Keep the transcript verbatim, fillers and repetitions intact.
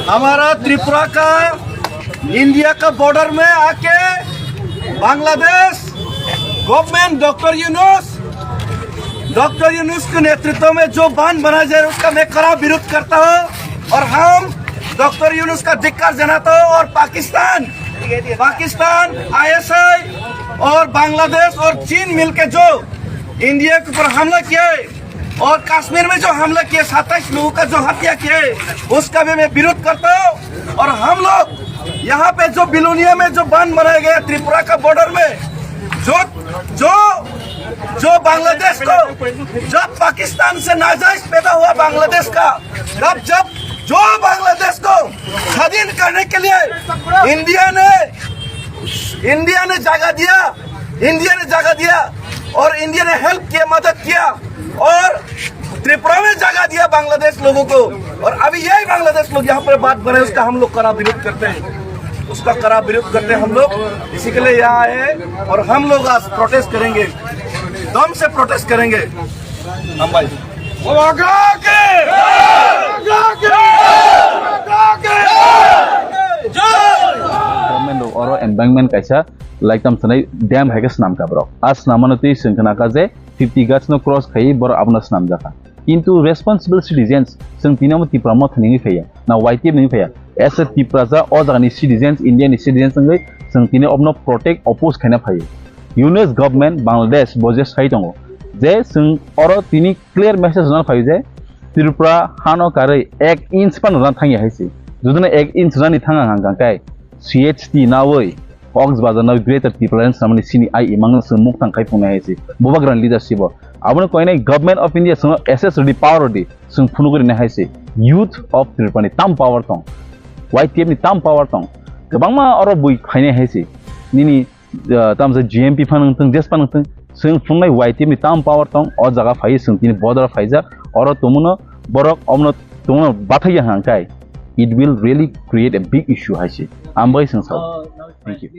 हमारा त्रिपुरा का इंडिया का बॉर्डर में आके बांग्लादेश गवर्नमेंट डॉक्टर यूनुस, डॉक्टर यूनुस के नेतृत्व में जो बांध बनाया जाए उसका मैं कड़ा विरोध करता हूँ। और हम डॉक्टर यूनुस का धिक्कार जनाता हूँ। और पाकिस्तान, पाकिस्तान, आईएसआई और बांग्लादेश और चीन मिलके जो इंडिया के ऊपर हमला किया है और कश्मीर में जो हमला किया, सत्ताईस लोगों का जो हत्या किया है, उसका भी मैं विरोध करता हूँ। और हम लोग यहाँ पे जो बिलोनिया में जो बांध बनाया गया त्रिपुरा का बॉर्डर में, जो जो जो बांग्लादेश को, जब पाकिस्तान से नाजायज पैदा हुआ बांग्लादेश का, तब जब जो बांग्लादेश को स्वाधीन करने के लिए इंडिया ने इंडिया ने जगह दिया, इंडिया ने जगह दिया और इंडिया ने हेल्प किया, मदद किया। और त्रिपुरा में जगह दिया बांग्लादेश लोगों को, और अभी यही बांग्लादेश लोग यहाँ पर बांध बनाए, उसका हम लोग कड़ा विरोध करते हैं, उसका कड़ा विरोध करते हैं हम लोग। इसी के लिए यहाँ आए हैं और हम लोग आज प्रोटेस्ट करेंगे, दम से प्रोटेस्ट करेंगे हम भाई। Government rok oro embankment kaisa laiktam sanai dam hai khe swnam kha borok. A swnam mano twi chwng khna kha je fifty gaj no cross khai borok abono swnam jakha. Kintu responsible citizens chwng tini omo Tipra Motha ni wngwi phaiya, na Y T F ni wngwi phaiya. As a Tiprasa o jagani citizens, India ni citizens wngwi chwng tini obono protect, oppose khaina phaio. Yunus government Bangladesh bo je sai tongo je chwng oro tini clear message rwna phaio je Tripura hano karwi ek inch phano rwna thangya hai se. Judino ek inch rwna ni thanga hang kang kai C H T nawi Cox's Bazar nawi Greater Tipraland samani sini ai imang se muk thang khai phungnai hai se. Bubagrani leadership o. Abono koinai Government of India sono S S rwdi power rwdi. Chwng phunugwi rwnai hai se, Youth of Tripura ni tam power tong, Y T F ni tam power tong, kwbangma oro bui phainai hai se, nini, uh, tamo se G M P phano wngthung, jes phano wngthung, chwng phungnai Y T F ni tam power tong, o jaga phai chwng tini border phaijak, oro tongmano borok omono tongmano bathai ya hang kai, it will really create a big issue hai se, ambai chwng sao. Thank you.